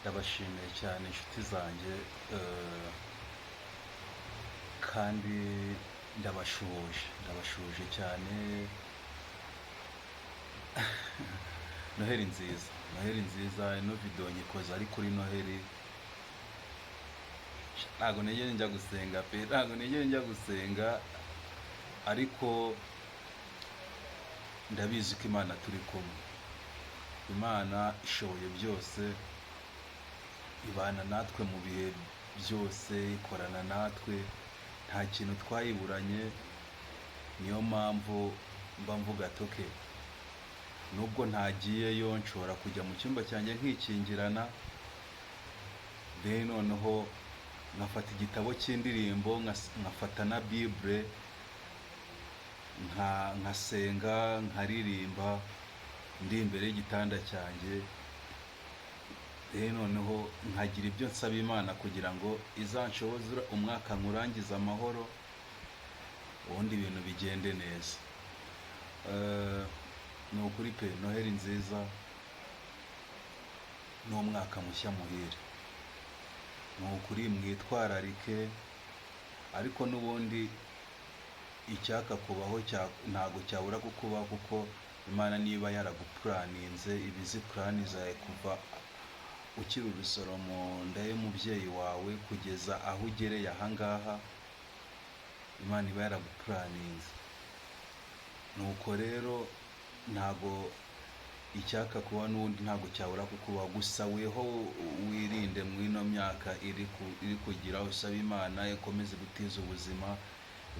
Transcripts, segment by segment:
Ndabashimiye cyane inshuti zanjye, kandi ndabashuhuje, ndabashuhuje cyane. Noheli nziza, Noheli nziza. Ino video nyikoze ari kuri Noheli. Ntabwo nigeze njya gusenga pe, ntabwo nigeze njya gusenga, ariko ndabizi ko Imana turi kumwe. Imana ishoboye byose, ibana natwe mu bihe byose, ikorana natwe, nta kintu twayiburanye. Niyo mpamvu mba mvuga ati okay, nubwo ntagiyeyo nshobora kujya mu cyumba cyanjye nkikingirana, then noneho nkafata igitabo cy'indirimbo, nkafata na Bible, nkasenga, nkaririmba ndi imbere y'igitanda cyanjye, then noneho nkagira ibyo nsaba Imana kugira ngo izanshoboze umwaka nkurangize amahoro, ubundi ibintu bigende neza. Ni ukuri pe, Noheli nziza n'umwaka mushya muhire. Ni ukuri mwitwararike, ariko n'ubundi icyaka kubaho ntabwo cyabura kukubaho, kuko Imana niba yaragupuraninze iba izi plan zawe kuva ukiri urusoro mu nda y'umubyeyi wawe kugeza aho ugereye ahangaha. Imana iba yaragupuraninze. Nuko rero ntabwo icyaka kuba n'ubundi ntabwo cyabura kukubaho, gusa weho wirinde mu ino myaka iri kugira, usaba Imana ikomeze gutiza ubuzima,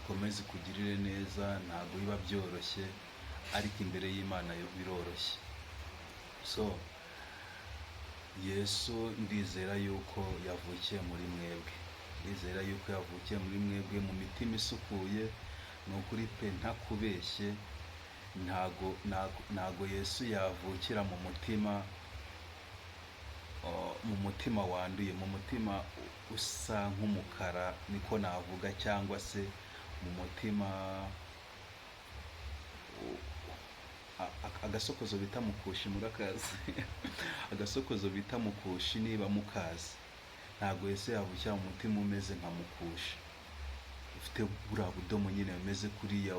ikomeze ikugirire neza. Ntabwo biba byoroshye, ariko imbere y'Imana yo biroroshye. So Yesu ndizera yuko yavukiye muri mwebwe, ndizera yuko yavukiye muri mwebwe mu mitima isukuye. Ni ukuri pe, ntakubeshye, ntago Yesu yavukira mu mutima, mu mutima wanduye, mu mutima usa nk'umukara niko navuga, cyangwa se mu mutima agasokozo bita mukushi, murakazi? Agasokozo bita mukushi niba mukazi. Ntabwo Yesu yavukira mu mutima umeze nka mukushi, ufite buriya budomo nyine bumeze kuriya.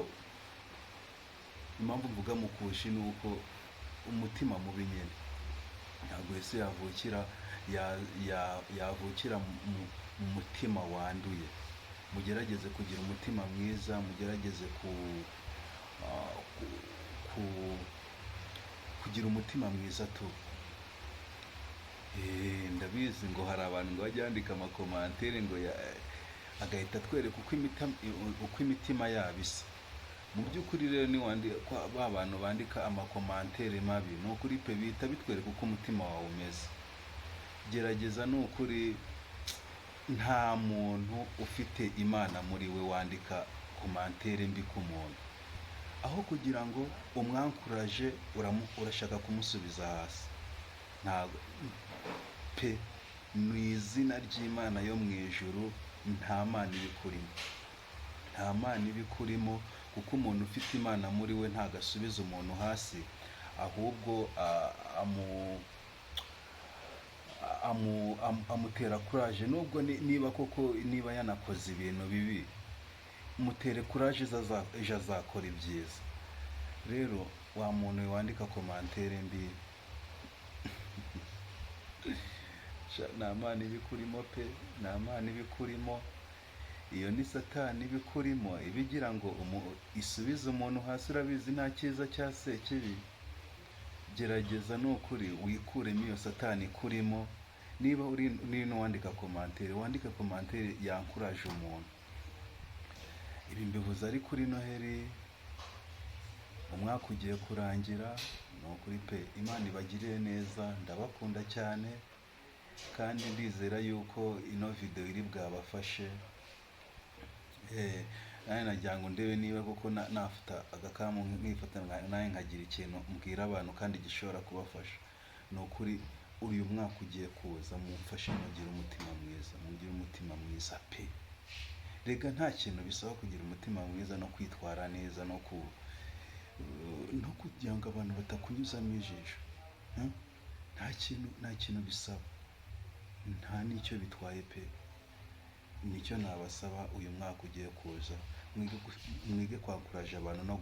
Impamvu mvuga mukushi ni uko umutima mubi nyine. Ntabwo Yesu yavukira yavukira mu mutima wanduye. Mugerageze kugira umutima mwiza, mugerageze kugira umutima mwiza tu. Ndabizi ngo hari abantu ngo bajya bandika amacommentaire ngo agahita atwereka uko imitima yabo isa. Mu by'ukuri rero niwandika, ba bantu bandika amacommentaire mabi, ni ukuri pe, bihita bitwereka uko umutima wawe umeze. Gerageza, ni ukuri, nta muntu ufite Imana muri we wandika commentaire mbi ku muntu. Aho kugira ngo umwankuraje, urashaka kumusubiza hasi. Ntabwo pe, mu izina ry'Imana yo mu ijuru, nta Mana ibikurimo, nta Mana ibikurimo, kuko umuntu ufite Imana muri we ntabwo asubiza umuntu hasi, ahubwo amutera courage. Nubwo niba koko niba yanakoze ibintu bibi, mutere courage, ejo azakora ibyiza. Rero wa muntu wandika commentaire mbi, sha, nta Mana ibikurimo pe, nta Mana ibikurimo. Iyo ni Satani ibikurimo, iba igira ngo isubize umuntu hasi. Urabizi nta cyiza cya sekibi. Gerageza, ni ukuri, wikuremo iyo Satani ikurimo. Niba uri n'uwandika commentaire, wandike commentaire yankuraje umuntu. Ibi mbivuze ari kuri Noheli, umwaka ugiye kurangira. Ni ukuri pe, Imana ibagirire neza, ndabakunda cyane, kandi ndizera yuko ino video iri bwabafashe. Nanjye nagira ngo ndebe niba koko nafata agakamu nkifata nanjye nkagira ikintu mbwira abantu kandi gishobora kubafasha. Ni ukuri, uyu mwaka ugiye kuza mumfashe mugire umutima mwiza, mugire umutima mwiza pe. Rega nta kintu bisaba kugira umutima mwiza no kwitwara neza no kugira ngo abantu batakunyuzamo ijisho. Nta kintu, nta kintu bisaba. Nta n'icyo bitwaye pe. Nicyo nabasaba, uyu mwaka ugiye kuza mwige kwencourager abantu no